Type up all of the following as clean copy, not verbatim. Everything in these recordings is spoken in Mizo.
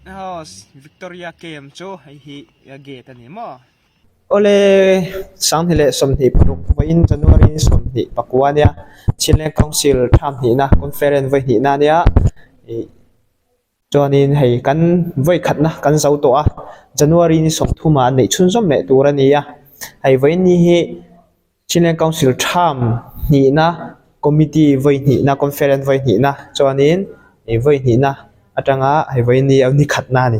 Victoria camp chu hei hi gate a ni maw. Awle 2026 vawiin January 29 ania Chinleng Council tham hnihna conference vawi hnihna ania ih chuanin hei kan vawi khatna kan zo tawh a January ni 30 ah neih chhunzawm leh tur a ni a hei vawiin ni hi. Chinleng Council tham hnihna Committee vawi hnihna Conference vawi hnihna chuanin ih vawi hnihna atanga hei vawi ni ni khatna a ni.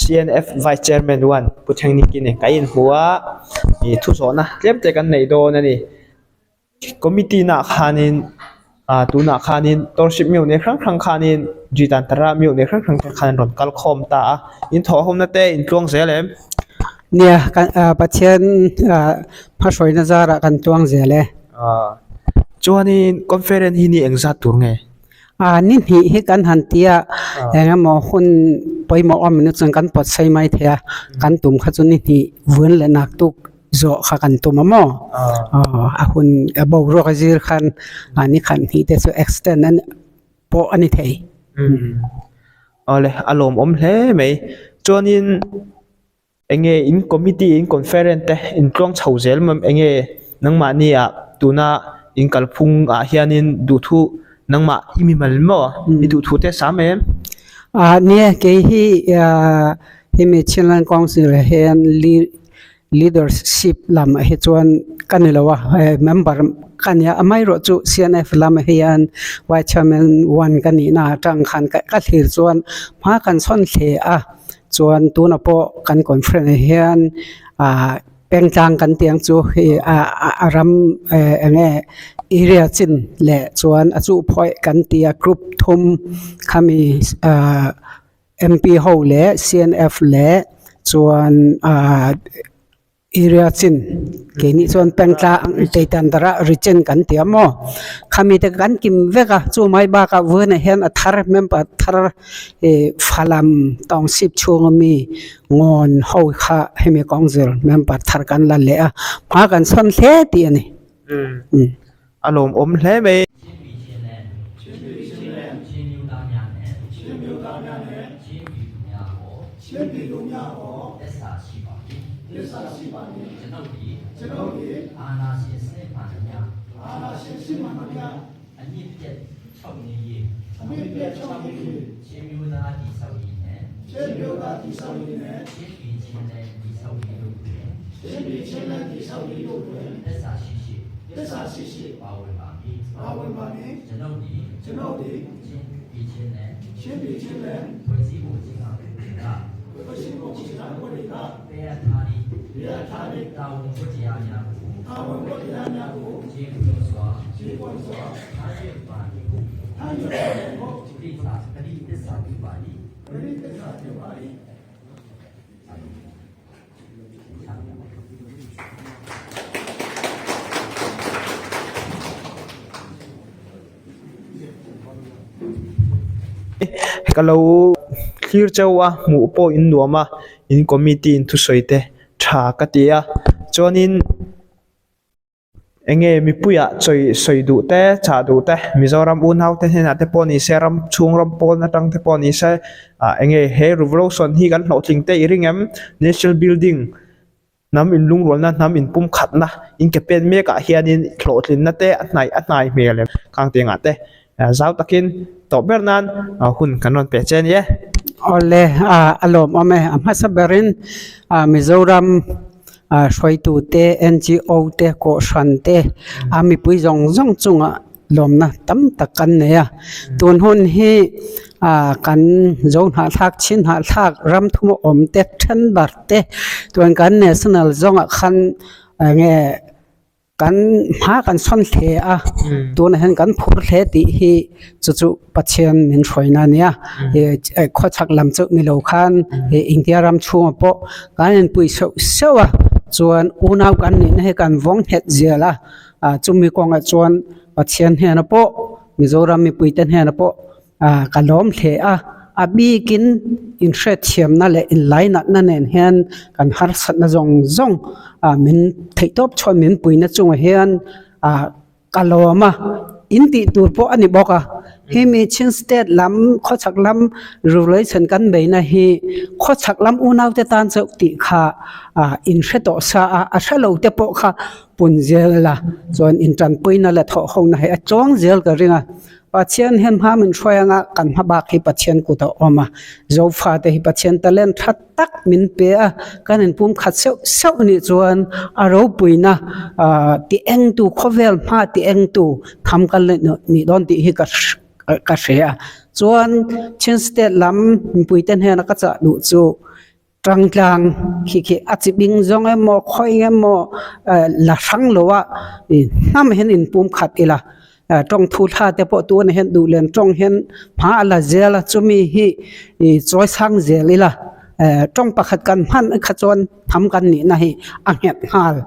CNF Vice Chairman one Pu Thengniki nen kan inhmu a ih thu zawhna tlem te kan nei dawn a ni. Committee naah khanin ah tunah khanin Township mi awmne hrang hrang khanin Jitantara mi awmne hrang hrang te khan an rawn kal khawm ta a in thawh hawmna te in tluang zel em? Nia kan ah Pathian ah hmahruaina zarah kan tluang zel e. Ah chuanin conference hi ni engzat tur nge? Ah ni hnih hi kan han ti a eng emaw hun pawimawh awm na chuan kan pawt sei mai thei a kan tum kha chu ni hnih vun leh naktuk zawh kha kan tum a maw a hun a boruak a zir khan ah ni khat hnih te chu extend a pawh a ni thei. Awle a lawmawm hle mai chuanin eng nge in committee in conference te in tluang chho zel maw eng nge nangmahni ah tuna in kalphung ah hianin duhthu nangmah i mi mal maw i duhthu te sam em? Ah nia kei hi ah hemi Chinland Council ah hian Leadership lamah hi chuan ka ni lo a, member ka nia amaherawh chu CNF lamah hian Vice Chairman one ka nihna atang khan ka thlir chuan hma kan sawn hle a, chuan tunah pawh kan conference ah hian ah pengtlang kan tih ang chu hei a ram eng nge area chin leh chuan a chuhphawi kan tih a group thum khami ah. MP ho leh CNF leh chuan ahh area chin keini chuan pengtlang teitan darah region kan ti a maw khami te kan kim vek a chu mai bakah vawiinah hian a thar member thar ih falam township chhung ami ngawn ho kha hemi kawngzir member thar kan la leh a hma kan sawn hle tih a ni. A lawmawm hle mai. Ka lo thlir chauh a hmuh pawh in nuam a in committee in thusawi te tha ka ti a chuanin. Eng nge mipuiah chawi sawi duh te chah duh te Mizoram unau te hnenah te pawh ni se ram chhung ram pawn atang te pawh ni se ah eng nge he revolution hi kan hlawhtling te i ring em national building hnam inlungrualna hnam inpumkhatna in ke pen mek ah hianin hlawhtlinna te a hnaih a hnai hmel em khang tiangah te zau takin tawh ber nan hun kan rawn pe che a ni e. Awle a lawmawm e a hmasa berin Mizoram Hruaitu te, NGO te, Kohhran te, a mipui zawng zawng chungah lawmna tam tak kan nei a. Tun hun hi kan zo hnahthlak, chin hnahthlak, ram thuma awm te, then bar te, tun kan national zawngah khan eng nge kan hma kan sawn hle a, tunah hian kan phur hle tih hi chu chu Pathian min hruaina a nia ih khawchhak lam chu ni lo khan ih India ram chhungah pawh kan inpui seuh seuh a chuan unau kan nihna hi kan vawng nghet zel a ah chumi kawngah chuan Pathian hnenah pawh Mizoram mipuite hnenah pawh Ah ka lawm hle a, a bikin inhriatthiamna leh inlainatna nen hian kan harsatna zawng zawng ah min theihtawp chhuah min puina chungah hian ah ka lawm a. In tih tur pawh a ni bawk a. Hemi Chin State lam khawchhak lam revolution kan beihna hi khawchhak lam unaute tan chauh tih kha in hre tawh sa a, a hre lo te pawh kha pun zel la chuan intanpuina leh thawhhona hi a chuang zel ka ring a. Pathian hian hma min hruai anga kan hma bak hi Pathian kut a awm a, Zofate hi Pathian talent tha tak min pe a, kan inpum khat seuh seuh nih chuan a ropuina ti engtu khawvel hma ti engtu tham kan la nih dawn tih hi ka ka hre a. Chuan Chin State lam mipuite hnena ka chah duh chu Tangtlang khi khi a chi bing zawng emaw khawi emaw la hrang lo a hnam hian inpum khat ila tawng thu thla te pawh tuna hian duh len tawng hian hma a la zel a chumi hi chawi sang zel ila tawng pakhat kan hman kha chuan hnam kan nihna hi a nghet nghal.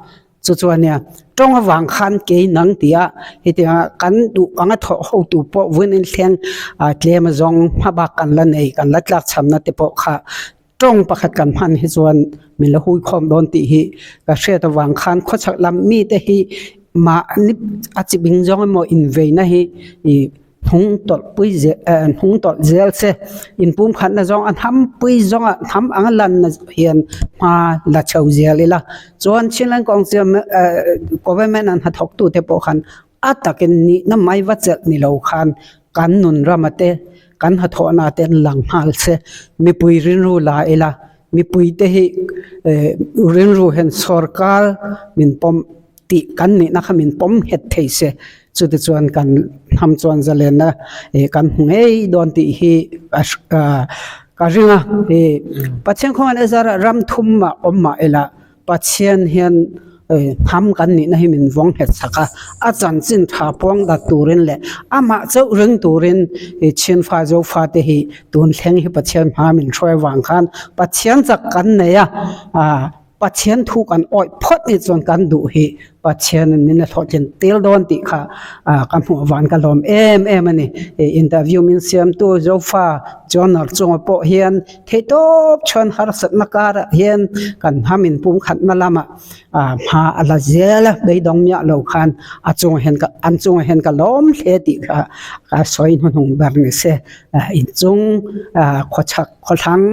Chu chu a nia, tawng avang khan kei nang tia hetianga kan duh anga thawh hotu pawh vun inthleng tlem azawng hmabak kan la nei, kan la tlak chhamna te pawh kha tawng pakhat kan hman hi chuan min la hui khawm dawn tih hi ka hriat avang khan khawchhak lam mite hi mahni a chibing zawng emaw inveina hi ih Hnung tawlh pui zel eh hnung tawlh zel che inpum khatna zawng a hnam pui zawnga hnam anga lanna hian hma la chho zel ila chuan Chinland Council eh government an hnathawk tute pawh khan a takin nihna mai va chelh ni lo khan kan nun rama te kan hnathawhna te an lang nghal che mipui rilru la ila mipui te hi eh rilru hian sorkar min pawm tih kan nihna kha min pawm nghet thei se chuti chuan kan hnam chuan zalenna ih kan hmu ngei dawn tih hi ka ring a ih Pathian khawngaih na zarah ram thum mah awm mah ila Pathian hian ih hnam kan nihna hi min vawng nghet chak a a chanchin tha puang dat turin leh amah chauh ring turin ih chhinfa zofa te hi tun thleng hi Pathian hma min hruai avang khan Pathian chak kan nei a ah. Pathian thu kan awih phawt nih chuan kan duh hi Pathianin min la hlawhtlin tel dawn tih kha ka hmuh van ka lawm em em a ni. Interview min siamtu Zofa Journal chunga pawh hian theihtawp chuan harsatna karah hian kan hnam inpumkhatna lamah hma a la zel a, beidawng miah lo khan a chungah hian ka an chungah hian ka lawm hle tih kha ka sawi hnuhnung ber ni se. Inchung khawchhak Khawthlang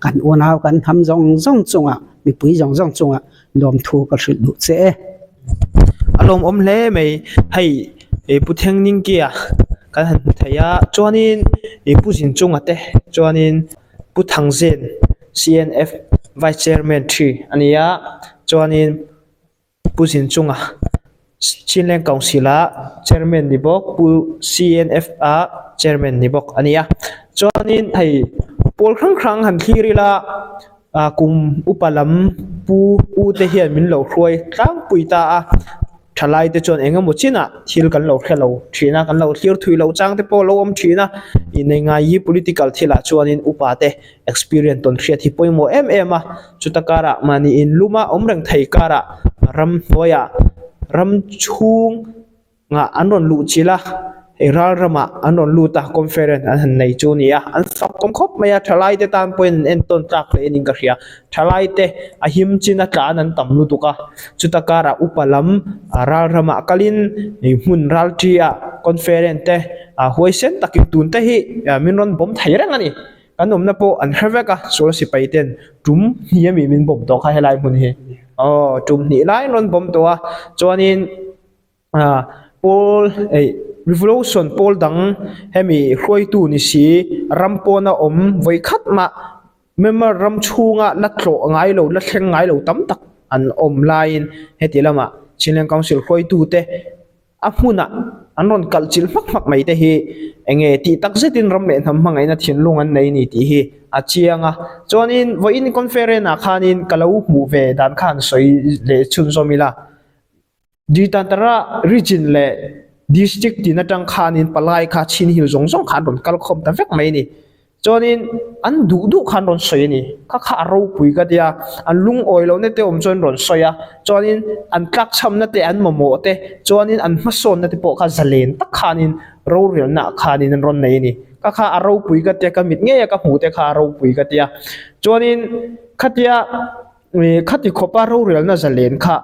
kan unau kan hnam zawng zawng chungah mipui zawng zawng chungah lawmthu ka hrilh duh che e. A lawmawm hle mai, hei Pu Thengningkia kan han hmu thei a, chuanin Pu Zinchunga te chuanin Pu Thangzen CNF Vice Chairman thi a ni a, chuanin Pu Zinchunga Chinleng Council a Chairman ni bawk Pu CNF a Chairman ni bawk a ni a chuanin hei pawl hrang hrang han thlir ila ah kum upa lam pu u te hian min lo hruai tlangpui ta a thalai te chuan eng emaw chinah thil kan lo hre lo thin a kan lo thlir thui loh chang te pawh a lo awm thin a inei ngai hi political thilah chuanin upa te experience tawn hriat hi pawimawh em em a chuta karah mahni in luma awm reng thei karah ramhnuaiah ram chhung ah an rawn luh chilh a hei ral ramah an rawn lut a conference an han nei chu a ni a an fak awm khawp mai a thalai te tan pawhin an entawn tlak hle in ka hria thalai te a him chin a tlan an tam lutuk a chuta karah upa lam ral ramah kalin ih hmun ral ṭi ah conference te ah huaisen takin tun te hi min rawn bawm thei reng a ni. Kan awmna pawh an hre vek a, sual sipai ten tum hnih ami min bawm tawh kha helai hmun hi. Aw tum hnih lai an rawn bawm tawh a, chuanin ah pawl eih revolution pawl dang hemi hruaitu ni si ram pawna awm vawi khat mah member ram chhunga la tlawh ngai lo la thleng ngai lo tam tak an awm laiin heti lamah Chinleng Council hruaitu te A hmunah an rawn kalh chilh hmak hmak mai te hi eng nge tih tak zetin ram leh hnam hmangaihna thinlung an nei ni tih hi a chiang a. Chuanin vawiin conference ah khanin ka lo hmuh ve dan kha han sawi leh chhunzawm ila. Ditantara region leh district tin atang khanin palai kha chin hill zawng zawng kha an rawn kal khawm ta vek mai a ni. Chuanin an duh duh khan rawn sawi a ni. Kha kha a ropui ka tia, an lungawi lohna te awm chuan rawn sawi a, chuanin an tlakchhamna te an mamawh te, chuanin an hmasawnna te pawh kha zalen tak khanin rorelna ah khanin an rawn nei a ni. Kha kha a ropui ka tia, ka mit ngei a ka hmuh te kha a ropui ka tia. Chuanin khatia khati khawpa rorelna zalen kha.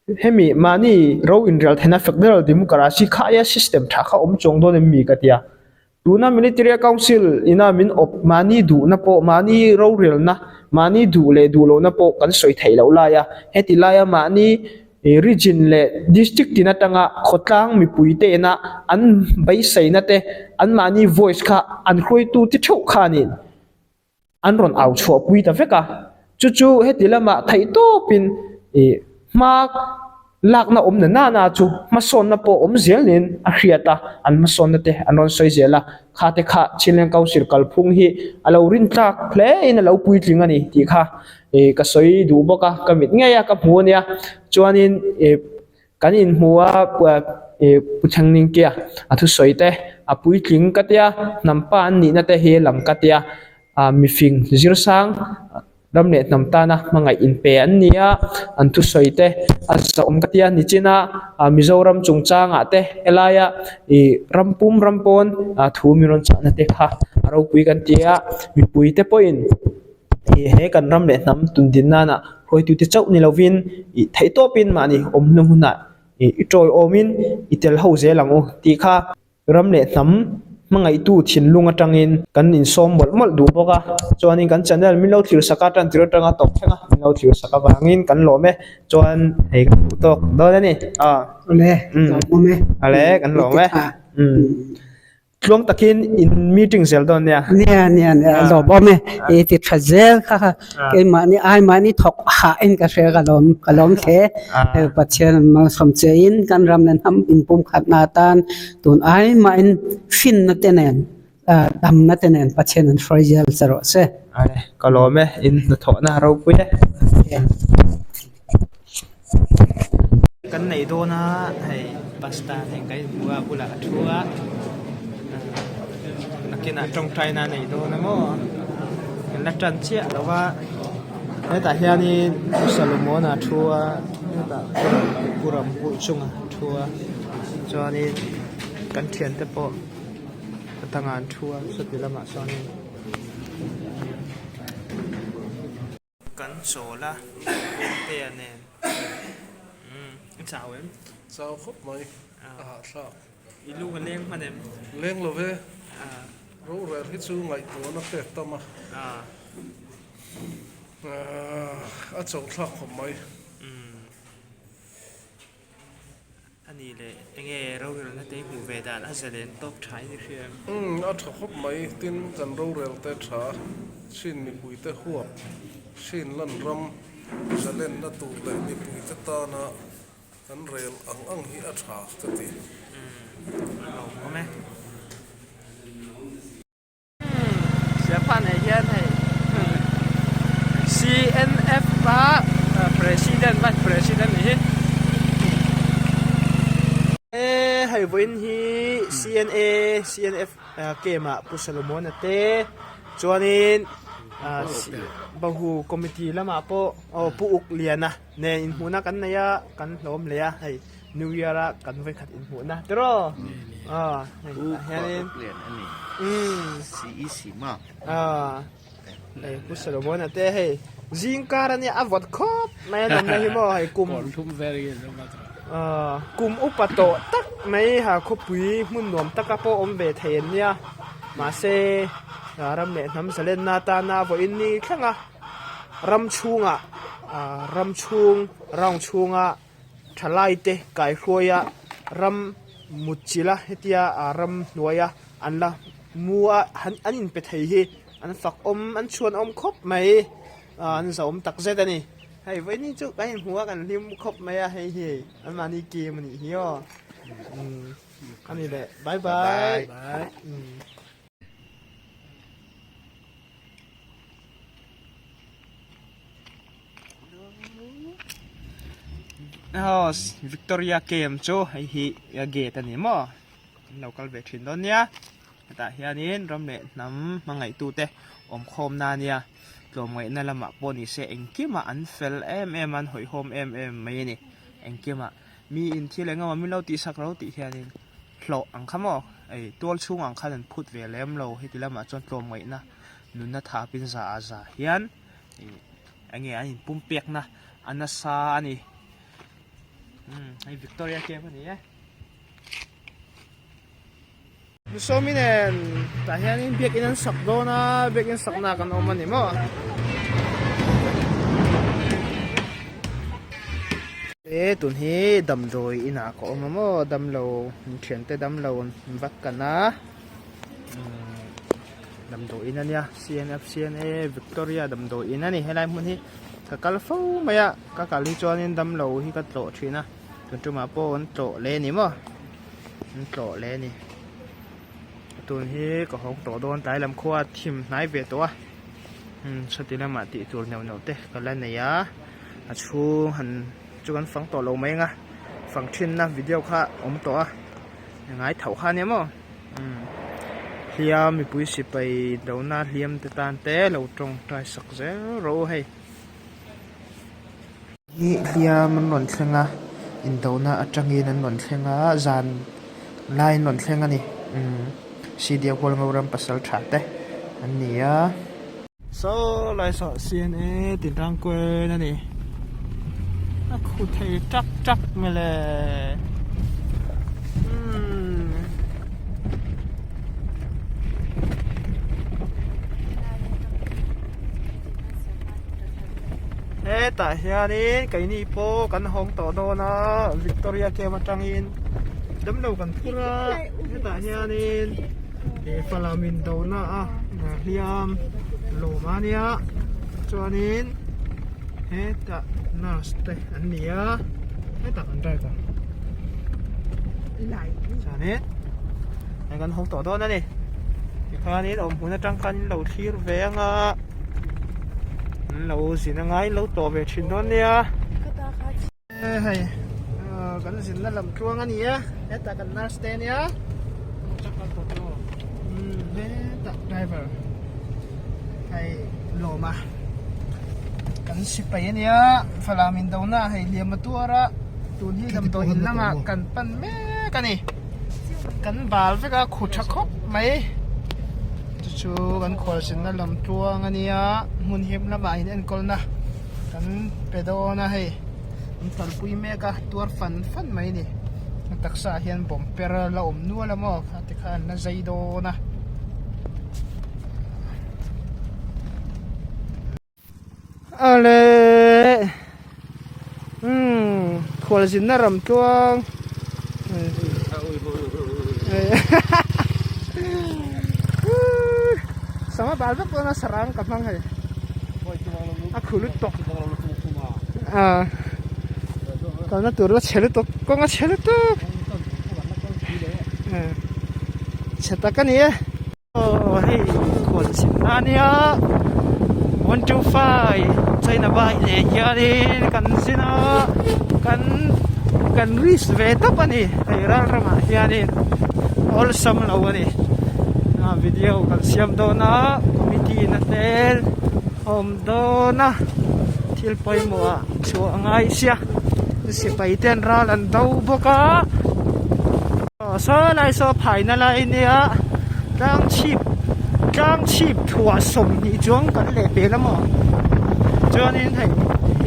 Hemi mahni ro inrial theihna Federal Democracy kha aia system tha kha awm chuang dawn em mi ka tia. Tuna Military Council ina min awp mahni duhna pawh mahni rorelna mahni duh leh duh lohna pawh kan sawi theih loh lai a, heti laia mahni region leh district tin atanga khawtlang mipui te ina an beiseina te anmahni voice kha an hruaitu ti theuh khanin an rawn au chhuah pui ta vek a, chu chu heti lamah theih tawpin ih hma lakna awm na nana chu hmasawnna pawh awm zel niin a hriat a, an hmasawnna te an rawn sawi zel a, kha te kha Chinleng Council kalphung hi a lo rin tlak hle in a lo puitling a ni tih kha ih ka sawi duh bawk a, ka mit ngei a ka hmu a nia, chuanin ih. Kan inhmu a ih Pu Thlengning-kia a thusawi te a puitling ka tia hnam pa an nihna te hi lang ka tia ah mifing zirsang ram leh hnam tana hmangaih inpe an ni a an thusawi te a zahawm ka tia nichina ah Mizoram chungchangah te helaia ih ram pum ram pawn ah thu min rawn chahna te kha a ropui kan ti a mipui te pawhin ih he kan ram leh hnam tundin nana hruaitute chauh ni lovin ih theih tawpin mahni awm hnu hunah ih i tawiawmin i tel ho zel ang u tih kha ram leh hnam hmangaihtu thinlung atangin kan insawm mawlh mawlh duh bawk a chuanin kan channel min lo thlir sak a tan tir atanga tawp thleng a min lo thlir sak avangin kan lawm e chuan hei kan duh tawk dawn a ni a Awle lawmawm e awle kan lawm e Tluang takin in meeting zel dawn nia. Nia nia nia a lawmawm e. I ti tha zel kha kha keimahni aimahni thawk hah in ka hria ka lawm ka lawm hle. Pathian an malsawm che in kan ram nen hnam inpumkhatna atan tun aimahin finna te nen damna te nen Pathian an hruai zel che rawh se. Ka lawm e in hnathawhna ropui e. Kan neih dawn a hei pasta nen kan inhmu a a bulah a thu a nakinah tawngtaina a nei dawn a maw kan la tan chiah lo va hetah hianin Pu Salomon-a a thu a hetah Pu Ramkulh chungah a thu a chuanin kan thiante pawh a dangah an thu a sawti lamah sawnin. Kan chawl a Putea nen umm i chau em? Chau khawp mai a hahthlak. I lung a leng hman em? Leng lo ve. Rorel hi chu ngaihtuahna pek tam a. A chauhthlak khawp mai. A ni leh, enge rorelna te i hmuh ve dan a zalen tawk tha in i hria em? Umm, a tha khawp mai, tin kan rorel te tha, Chin mipui te huap, Chin lan ram zalenna tur leh mipui te tana kan rel ang ang hi a tha ka ti. Umm, a lawmawm e. Siaphan ah hian hei CNF a president vice president nih hi e hei vawiin hi CNA CNF camp ah Pu Solomon-a te chuanin Bahu committee lamah pawh aw Pu Uk Liana nen inhmuhna kan nei a kan hlawm leh a hei New Year a kan vawikhat inhmuhna tiraw aw hei tah hianin aw hei Pu Solomon-a te hei zing kar ania a vawt khawp mai a nawmna hi maw hei kum aw kum upa tawh tak mai ha khawpui hmun nuam taka pawh awm ve thei an nia mahse ram leh hnam zalenna atana vawiin ni thleng a. Ram chhungah ah ram chhung round chhunga thalai te kaihruaia ram mut chilh a hetia ah ram hnuaia an la mu a an inpe thei hi an fak awm an chhuan awm khawp mai ah an zahawm tak zet a ni hei vawiin chu kan inhmu a kan hlim khawp mai a hei hi anmahni game a nih hi aw umm a ni leh bye bye. Victoria camp chu hei hi gate a ni maw an lo kal ve thin dawn nia hetah hianin ram leh hnam hmangaihtu te awm khawm na ania tlawmngaihna lamah pawh ni se engkimah an fel em em a an hawihhawm em em mai a ni engkimah mi in thil eng emaw min lo tihsak lo tih hianin hlawh ang kha maw ei tual chhung ang khan an phut ve lem lo heti lamah chuan tlawmngaihna nunna thapin za ah za hian ih eng nge an inpum pekna a nasa a ni. Umm hei Victoria camp a ni e. Sawmi nen tah hianin biakin an sak dawn a, biakin sakna kan awm a ni maw. E tun hi damdawi inah ka awm a maw damlo thiante damlo an vat kan a damdawi in ania CNF CNA Victoria damdawi in a ni helai hmun hi ka kal fo mai a ka kal hi chuanin damlo hi ka tlawh thin a tun tumah pawh an tlawh leh a ni maw. An tlawh leh a ni. Tun hi ka hawng tawh dawn tlai lam khua thim hnai ve tawh a. Umm sawti lamah tih tur neuh neuh te ka la nei a. A chhung han chu kan fang tawh lo mai ang a. Fang thinna video kha awm tawh a. Ngai thauh kha ania maw. Umm hliam mipui sipai dona hliam te tan te lo tawngtai sak zel rawh u hei. Hi hliam an rawn thleng a indona atangin an rawn thleng a zan lai an rawn thleng a ni umm cda hualngo ram pasal tha te an ni a. Saw lai saw cna tih tang kual a ni a khu thei tak tak mai le umm. Hetah hianin keini pawh kan hawng tawh dawn a Victoria camp atangin damlo kan phur a hetah hianin ih falam indona a hliam lawm a nia chuanin hetah nurse te an ni a hetah kan driver chuanin hei kan hawng tawh dawn a ni tikhanin awm hmun atang khan in lo thlir ve anga. An lo zin a ngai lo tawh ve thin dawn nia. Hei kan zinna lam tluang a ni a hetah kan nurse te ania hetah driver hei lawm a kan sipai a nia falam indona hei hliam a tuar a tun hi damdawi in lamah kan pan mek a ni. Kan bal vek a khu tha khawp mai chu chu kan khualzinna lam tluang a nia hmun him lamah in enkawlna kan pe dawn a hei an kalpui mek a tuar fan fan mai a ni a taksa ah hian bawm per la awm nual a maw kha ti khan an la zai dawn a. Ale umm khualzinna ram tluang sangha bal vek pawh a sarang ka hmang hei a khu lutuk a kalna tur la chhe lutuk kawng a chhe lutuk chhe tak a ni e. Aw hei khualzin a nia 125 China bike leh hianin kan zin a kan kan risk ve tawp a ni hei ral ramah hianin awlsam lo a ni a video kan siam dawn a committee na tel a awm dawn a thil pawimawh ah chhuah a ngai sia sipai ten ral an do bawk a. Aw saw lai saw phaina lai nia tlang chhip tlang chhip thuah 20 chuang kan leh pel a maw chuanin hei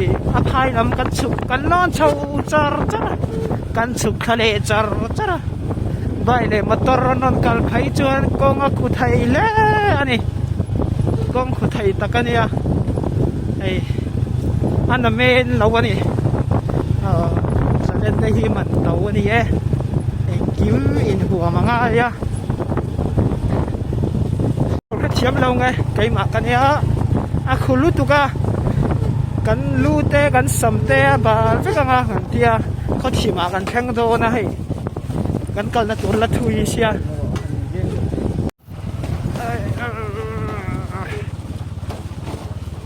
ih a phai lam kan chhuk kan lawn chho char char a kan chhuk thla leh char char a bike leh motor an rawn kal phei chuan kawng a khu thei hle a ni kawng khu thei tak a nia hei a na men lo a ni aw zalen te hi man to a ni e. Engkim inhuam a ngai a ka thiam lo nge keimah ka nia a khu lutuk a kan lu te kan sam te a bal vek ang a kan tia khaw thimah kan thleng dawn a hei kan kalna tur la thui sia.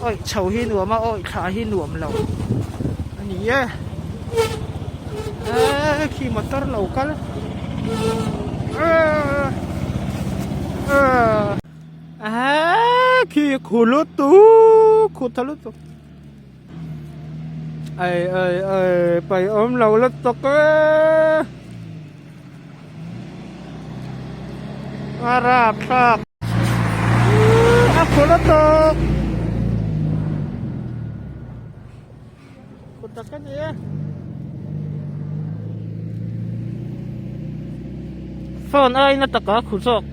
Awi chho hi nuam a awi thla hi nuam lo a ni e eee khi motor lo kal eee eee khi khu lutuk khu tha lutuk ai ai ai pai awm lo lutuk e. A rap thlak a khur a tawk khur tak a ni e. Phone aiin a taka khu zawk.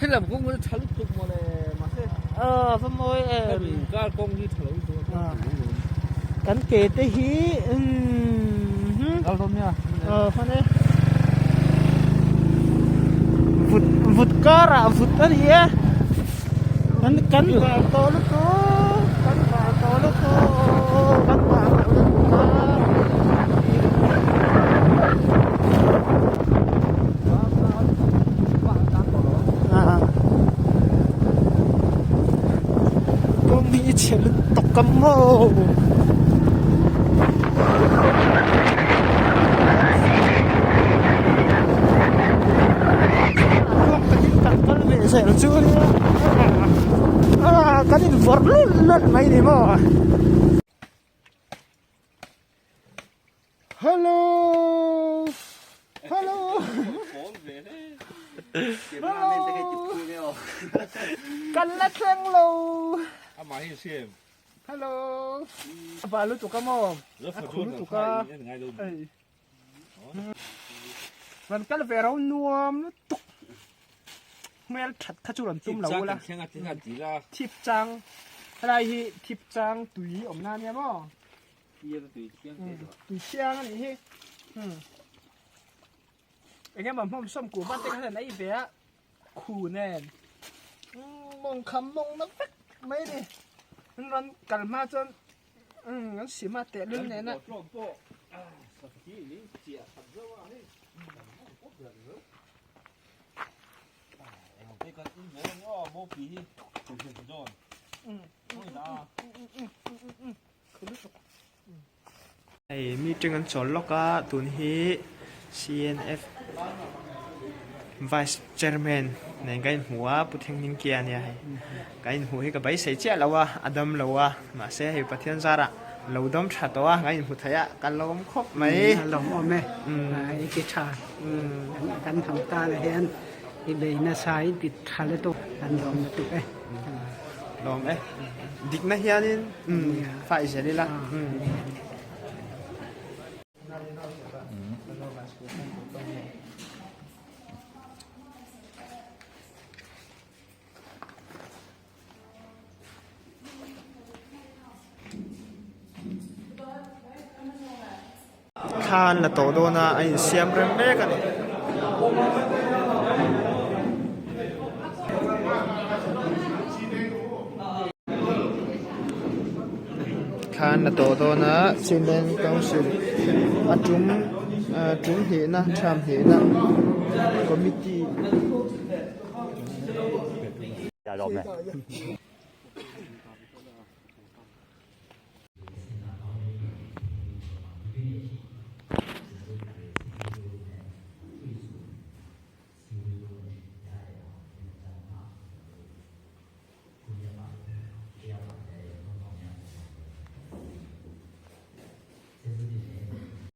Helam kawng hi tha lutuk mawle mahse. Aw va mawi em. Hemi car kawng hi tha lo lutuk a. Kan ke te hi umm. Kal dawn nia. Aw hman e. Vut vut kar ah vut a ni e. Kan kan var tawh lutuk kan var tawh lutuk kan var tawh lutuk a. Kawng hi i chhe lutuk a maw. Ruak takin kan kal ve zel chu a nia kan invawrh lulh lulh mai ni maw. Hello Hello Hello Kan la thleng lo. Hello. A va lutuk a maw? A khu lutuk a. Ei. Rawn kal ve ro nuam lutuk. Hmel that kha chu rawn tum lo ula. Thip chang. Helai hi thip chang tui awm na ania maw? Tui thiang a nih hi. Enge maw hmawm sawm kuh van te kha an ei ve a. Khu nen mawng kham mawng na vek mai a ni an rawn kal hma chuan an sim a tehlul nena Hei meeting an chawl lawk a tun hi C_N_F vice chairman nen ka inhmu a Pu Thenghning Kia ania hei ka inhmuh hi ka beisei chiah lo a a dam lo a mahse hei Pathian zarah lo dam tha tawh a ka inhmu thei a ka lawm khawp mai. A lawm awm e i ti tha kan hnam tan ah hian i bei nasa i ti tha lutuk kan lawm lutuk e. Lawm e. Dikna hianin fai zel ila. Thla an la tawh dawn a, a insiam rem mek a ni. Thla an la tawh dawn a, Cement Council a tum tum hnihna tham hnihna committee.